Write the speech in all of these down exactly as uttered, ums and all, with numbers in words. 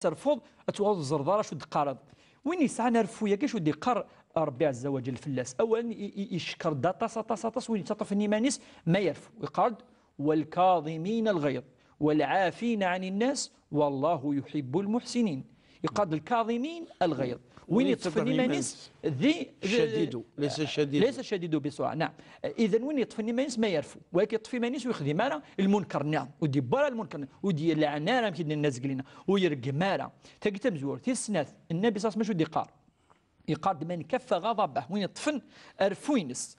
terfuḍ, ad tuɣaleḍ tzerḍ ara acu d-teqqareḍ. Win yesɛan arfu-yagi, acu d-yeqqar Ṛebbi ɛezza wa jell fell-as? Awalen i- i- icekkeṛ-d aṭas, aṭas, aṭas win yettaṭṭafen iman-is ma yerfu. Yeqqar-d: والكاظمين الغيظ والعافين عن الناس والله يحب المحسنين. Yeqqar-d الكاظمين الغيظ. Win yeṭṭfen iman-is di... الشديد، ليس الشديد. ليس الشديد بسرعة، نعم. Idan win yeṭṭfen iman-is ma yerfu, walakin yeṭṭef iman-is ur yexdim ara lmunkar-nni, ur d-yewwi ara lmunkar-nni, ur d-yelɛan ara, amek i d-nenna zgelina, ur yergem ara. Tagi tamezwarut. Tis snat, Nnabi صلى الله عليه وسلم acu d-yeqqar? Yeqqar-d: من كف غضبه, win yeṭṭfen arfu-ines,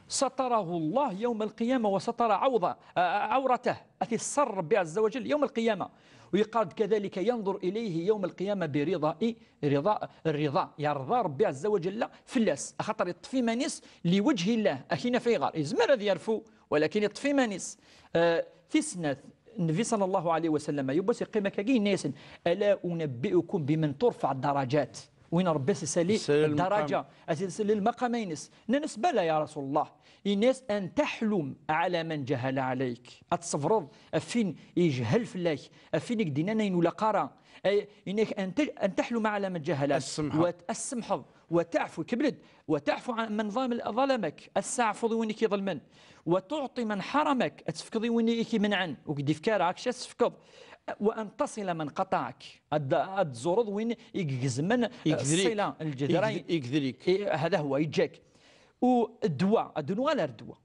ستره الله يوم القيامة وستر عوض- عورته. Ad t-iṣer Ṛebbi ɛezza wa jell يوم القيامة. U yeqqar-d: كذلك ينظر إليه يوم القيامة برضاء رضاء الرضا. Yerḍa Ṛebbi ɛezza wa jell fell-as, axaṭer yeṭṭef iman-is لوجه الله. Ad k-in-af ayɣer. Yezmer ad yerfu, walakin yeṭṭef iman-is. Eh, tis snat, Nnbi صلى الله عليه وسلم, yiwwas yeqqim akkagi, yenna-yasen: ألا أنبئكم بمن ترفع الدرجات؟ Win Ṛebbi as-isali ddaraǧa, as-isali lmaqam-ines. Nnan-as: بلى يا رسول الله. Yenna-as: أن تحلم على من جهل عليك. Ad tṣebreḍ ɣef win yejhel fell-ak, ɣef win i k-d-yennan ayen ur ilaq ara. Ay, yenna-ak: أن ت- أن تحلم على من جهل عليك. Ad tsemḥeḍ. Wa t-, ad tsemḥeḍ. وتعفو, kemmel-d. وتعفو عن من ظلم- ظلمك. Ad testeɛfuḍ i win i k-iḍelmen. وتعطي من حرمك. Ad tefkeḍ i win i k-imenɛen, ur k-d-ifki ara, ad k-tefkeḍ. وأن تصل من قطعك. Ad, ad tzureḍ win i igezmen, eh, ṣṣila, lǧedra. Igdel-ik. I, هذا هو, yeǧǧa-k. U ddwa, ad nuɣal ar ddwa.